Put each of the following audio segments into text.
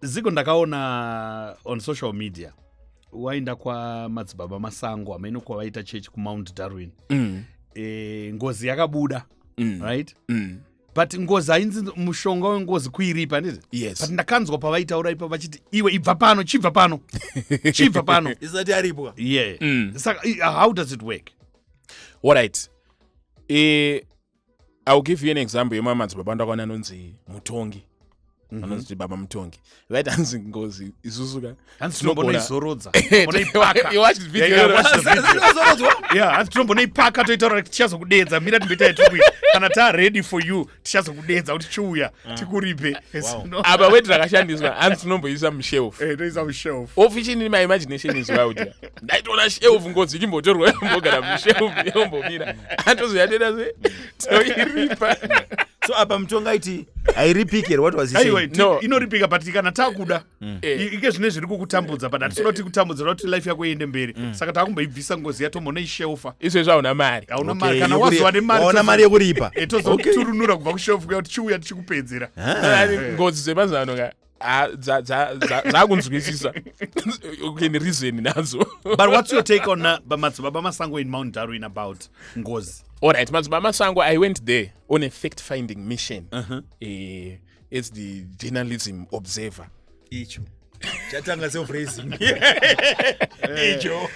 Ziko, ndakaona on social media waenda kwamadzibaba Masango, hameno kwavaita chechi kuMount Darwin. Ngozi yakabuda, right? But ngozi hainzi mushonga wengozi kuiripa, handiti? Yes. But ndakanzwa pavaitaura ipa vachiti, "Iwe, ibva pano, chibva pano, chibva pano." Isati aripwa. Yeah. Saka how does it work? Alright, I will give you an example yemamwe madzibaba ndakaona anonzi Mutongi, anonzi Baba Mutongi. Vaiti hanzi ngozi isusu ka Hanzi tinombonoizorodza. Tombonoipaka. You watched the video? Yeah, I watched the video. Inozorodzwa. Yeah, hanzi tinombonoipaka, toitaura kuti tichazokudedza, mira timboita yatiri, kana taa ready for you tichazokudedza kuti chiuya tikuripe. No. Apa word rakashandiswa hanzi tinomboisa mushelf. Toisa mushelf. Of which in my imagination is wild. Ndaitoona shelf, ngozi ichimbotorwa yombogara mushelf, yombomira, antozoyatoita se toiripa. So apa Mutonga aiti hairipiki here? What was he Aiwa, saying? No. Inoripika, but kana takuda ike zvine zviri kukutambudza, but hatisina kuti kutambudza, toda kuti life yako iende mberi, saka takumboibvisa ngozi, yatombonoishelfa. Izvezvi hauna mari. Hauna mari, kana wazuva nemari Waona mari yekuripa. Tozoturunura kubva kushelf kuya kuti chiuya tichikupedzera. Ngozi dzemazano ka, ah, dzakunzwisisa, you can reason nadzo. But what's your take on madzibaba Masango in Mount Darwin about ngozi? Alright, madzibaba Masango, I went there on a fact finding mission as the journalism observer. Icho chatanga self raising icho.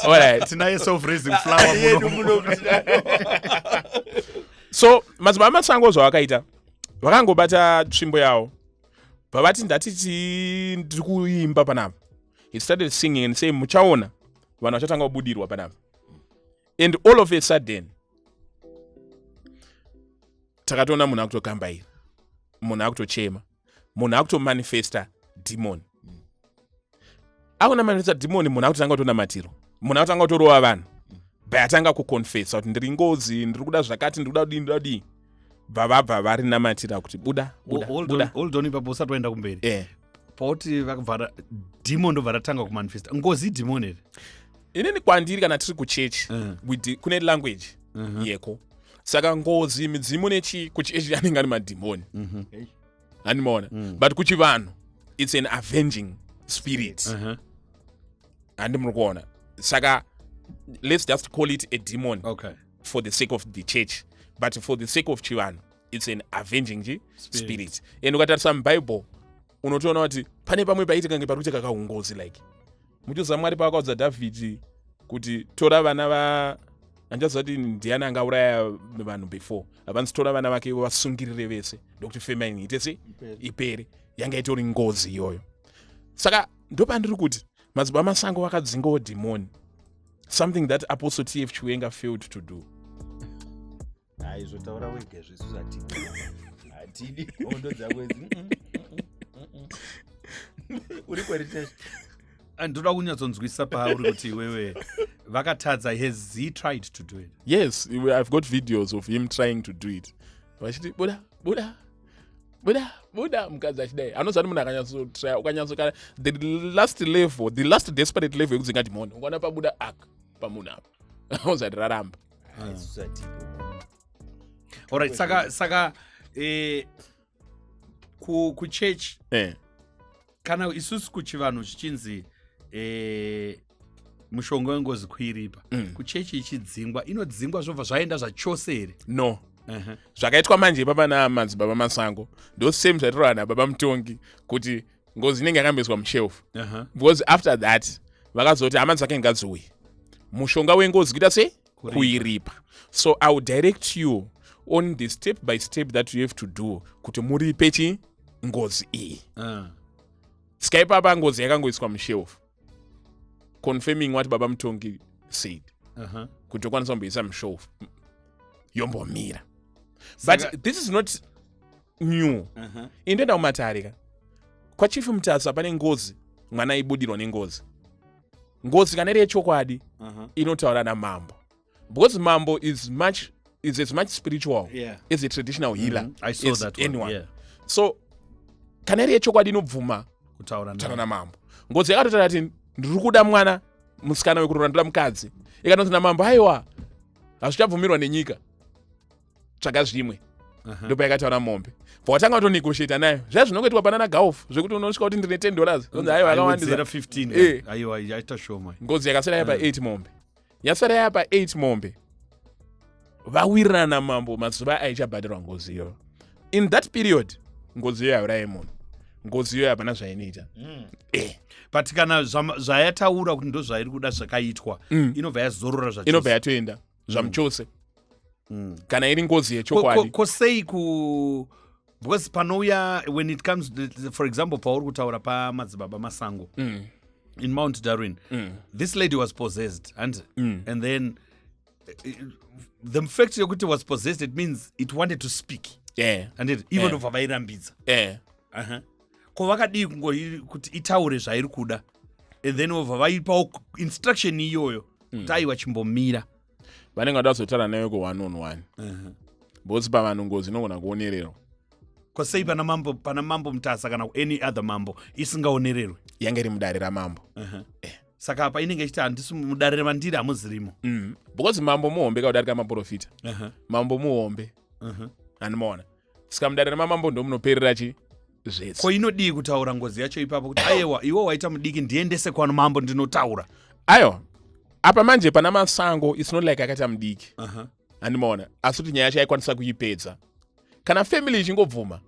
Alright. Tinaye self raising flour Yedu muno. Muno. So madzibaba Masango zvavakaita, vakangobata tsvimbo yavo, bvavati, "Ndatiti ndiri kuimba panapa." He started singing and saying, "Muchaona vanhu vachatanga kubudirwa panapa." And all of a sudden takatoona munhu akutokambaira, munhu akutochema, munhu akutomanifesta demon. Akuna manifesta demon, munhu akutotanga kutonamatirwa, munhu akutanga kutorova vanhu, bva atanga kuconfessa kuti, "Ndiri ngozi, ndiri kuda zvakati, ndiri kuda kudii, ndiri kuda kudii." Bva vabva varinamatira kuti buda, buda, Hold on, buda. hold on ipapo usati waenda kumberi. Pauti vakabva demon ndobva ratanga kumanifesta, ngozi idemon here? Inini kwandiri, kana tiri kuchechi, kune language yeko, saka ngozi, midzimu nechi, kuchechi anenge ari madhimoni, handimaona? But kuchivanhu it's an avenging spirit, handi muri kuona? Saka let's just call it a demon for the sake of the church, but for the sake of chivanhu it's an avenging chi Spirit. spirit. And ukatarisa muBible unotoona kuti pane pamwe paitika kunge pari kuitika kaungozi, like muchiziva Mwari paakaudza Dhavhidhi kuti tora vana va, handichaziva kuti ndiani angauraya vanhu before, havanzi tora vana vake vasungirire vese ndokuti famine ite se ipere. Yanga itori ngozi iyoyo. Saka ndopandiri kuti madzibaba Masango vakadzingawo dhimoni, something that Apostle TF Chiwenga failed to do. Aizotaura wega, zvesu hatidi, hatidi hondo dzako idzi. Uri kweri? Ndoda kunyatsonzwisisa pauri kuti iwewe vakatadza. Has he tried to do it? Yes, I've got videos of him trying to do it, vachiti, "Buda, buda, buda, buda," mukadzi achidai. Anoziva kuti munhu akanyatsotry, ukanyatsokana the last level, the last desperate level yekudzinga dhimoni, ukaona pabuda ak pamunhu apa, uzati raramba. Isusu hatipo. Alright, saka kuchurch kana isusu kuchivanhu zvichinzi mushonga wengozi kuiripa, kuchechi ichidzingwa, inodzingwa zvobva zvaenda zvachose here? No. Zvakaitwa manje ipapa namadzibaba Masango ndo same zvaitorwa nababa Mutongi, kuti ngozi inenge yakamboiswa mushelf, because after that vakazoti hama dzake ngadziuye, mushonga wengozi kuita sei? Kuripa. Kuiripa. So I will direct you on the step by step that you have to do kuti muripe chi ngozi iyi. Saka ipapa ngozi yakangoiswa mushelf, confirming what Baba Mutongi said, kuti tokwanisa kumboisa mushelf yombomira. But this is not new. Indoenda kumatare ka, kwaChief Mutasa pane ngozi, mwana aibudirwa nengozi. Ngozi kana iri yechokwadi inotaura namambo, because mambo is as much spiritual as a traditional healer I saw as that one. anyone. So kana iri yechokwadi inobvuma kutaura kutaura naye. Namambo ngozi yakatotaura kuti, "Ndiri kuda mwana musikana wekuroora, ndoda mukadzi." Ikanonzi namambo, "Aiwa, hazvichabvumirwa nenyika, tsvaga zvimwe." Ndopa yakataura mombe, bva watanga kutonegotiata nayo. Zvaya zvinongoitwa panana Gulf, zvekuti unosvika kuti ndine $10, onzi aiwa, yakawandisa. Aiwedzera 15. Aiwa, yaita shoma. Ngozi yakasara yapa 8 mombe, yasara yapa 8 mombe. Vawirirana namambo mazuva aichabhadharwa ngozi iyoyo. In that period ngozi iyoyo haurayi munhu, ngozi iyoyo hapana zvainoita. But kana zvayataura kuti ndo zvairi kuda zvakaitwa, inobva yazorora zvachose. Inobva yatoenda zvamuchose kana iri ngozi yechokwadi. Ko sei ku, because panouya, when it comes for example, pauri kutaura pamadzibaba Masango in Mount Darwin, this lady was possessed and and then the fact yekuti was possessed, it means it wanted to speak and it even obva vairambidza. Ko vakadii kungo kuti itaure zvairi kuda and then obva vaipawo instruction iyoyo kuti aiwa, chimbomira? Vanenge vada kuzotaura nayo ku one on one, because pavanhu ngozi inogona kuonererwa. Ko sei pana mambo Mutasa kana any other mambo isingaonererwi? Yange iri mudare ramambo. Saka apa inenge ichiti handisi mudare remandiri, hamuzirimo. Because mambo muhombe kaudarika maprofita. Mambo muhombe, handimaona? Saka mudare remamambo ndo munoperera chi zvese. Ko inodii kutaura ngozi yacho ipapo kuti aiwa, iwe waita mudiki, ndiendese kwano mambo ndinotaura? Aiwa, apa manje pana Masango it's not like akaita mudiki, handimaona? Asi kuti nyaya yacho aikwanisa kuipedza kana family ichingobvuma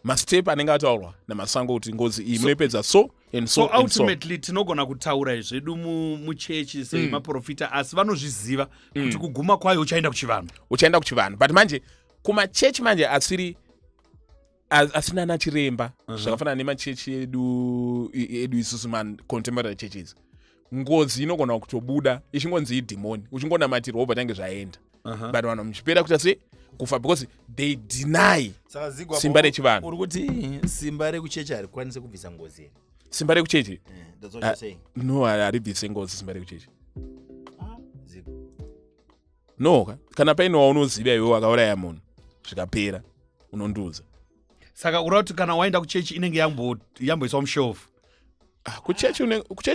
mastep anenge ataurwa naMasango kuti ngozi iyi munoipedza so and so, so and so. Ultimately tinogona kutaura zvedu muchechi semaprofita, asi vanozviziva kuti kuguma kwayo uchaenda kuchivanhu. Uchaenda kuchivanhu, but manje kumachechi manje asiri asina ana chiremba, zvakafanana nemachechi edu isusu macontemporary churches, ngozi inogona kutobuda ichingonzi idhimoni, uchingonamatirwa wobva tange zvaenda, but vanhu muchipera kuita se kufa because they deny Saka Zigo, simba apo rechivanhu. Uri kuti simba rekuchechi harikwanisi kubvisa ngozi here? Simba rekuchechi? That's what you're saying. No, haribvise ngozi simba rekuchechi. Zigo. No, kana paine waunoziva iwe wakauraya munhu zvikapera, unondiudza. Saka uri kuti kana waenda kuchechi inenge yamboiswa mushelf? Ah, kuchechi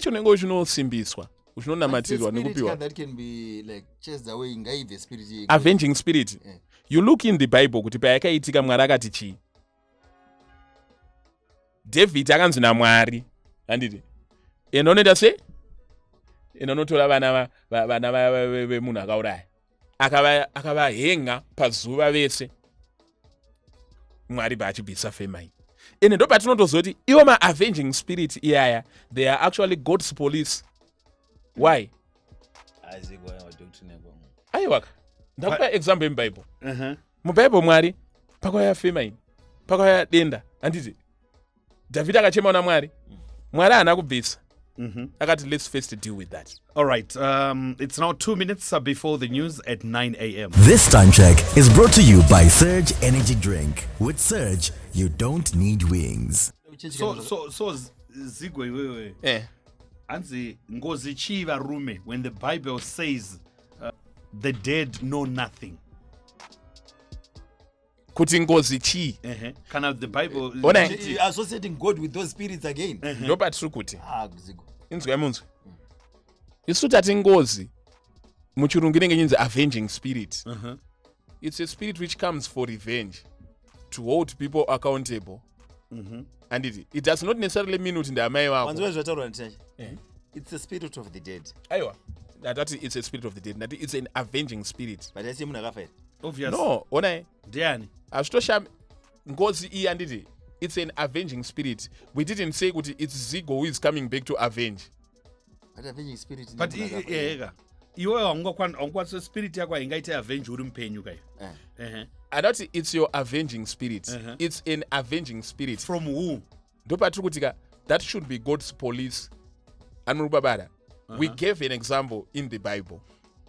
unenge uchinosimbiswa, uchinonamatirwa It's a spirit nekupiwa. That can be like chased away, ngaibve spirit Avenging spirit. You look in the Bible kuti payakaitika Mwari akati chii. David akanzi naMwari, handiti, enda unoita se enda unotora vana vemunhu akauraya, akavahenga pazuva vese, Mwari paachibvisa famine. Ende ndo patinotozoti iwo maavenging spirit iyaya, they are actually God's police. Why? Ah, Zigo, aiwa, doctrine yako. Aiwaka, ndakupa example yemuBible. MuBible Mwari pakauya famine, pakauya denda, handiti Dhavhidi akachema kuna Mwari? Mwari haana kubvisa. Akati, "Let's first deal with that." All right, it's now 2 minutes before the news at 9 a.m. This time check is brought to you by Surge Energy Drink. With Surge, you don't need wings. Kuchechi So Zigo, iwewe, hanzi ngozi chii varume when the Bible says the dead know nothing? Kuti ngozi chii? Ehe. Kana the Bible Ona. Associating God with those spirits again. Ndo patiri kuti Ah, Zigo. Inzwai munzwe, isu tati ngozi muchirungu inenge inzi avenging spirit. It's a spirit which comes for revenge, to hold people accountable, anditi? It does not necessarily mean kuti ndamai vako. Wanzwa zvataurwa naTinashe? Eh. It's the spirit of the dead. Aiwa, ndatati it's a spirit of the dead, ndati it's an avenging spirit. But asi munhu akafa here? Obvious. No, onai. Ndiani? Hazvitoshami ngozi iyi, handiti? It's an avenging spirit. We didn't say kuti it's Zigo who is coming back to avenge. But avenging spirit But nemunhu akafa. Eka iwewe haungakwanisa, spirit yako haingaite avenge uri mupenyu kai. Ehe. Adati it's your avenging spirit. It's an avenging spirit. From who? Ndopatiri kuti ka, that should be God's police anorubabara. We gave an example in the Bible.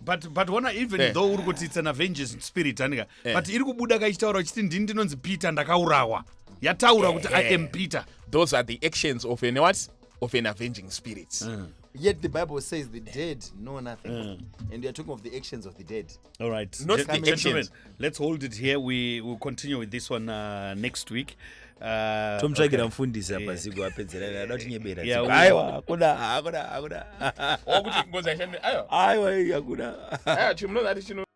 But ona, even though uri kuti it's an avenging spirit, anika, but iri kubuda kaichitaura uchiti ndini ndinonzi Peter, ndakaurawa. Yataura kuti I am Peter. Those are the actions of an what? Of an avenging spirit. Yet the Bible says the dead know nothing, and we are talking of the actions of the dead. All right. Not the Gentlemen, actions. Let's hold it here. We will continue with this one next week. Tomutsvagira Okay. mufundisi apa. Zigo apedzera, ada kutinyebera. Aiwa, hakuna, hakuna, hakuna. Okuti ngozi haishandi, aiwa. Aiwa, hakuna. Aiwa, chimunozati chino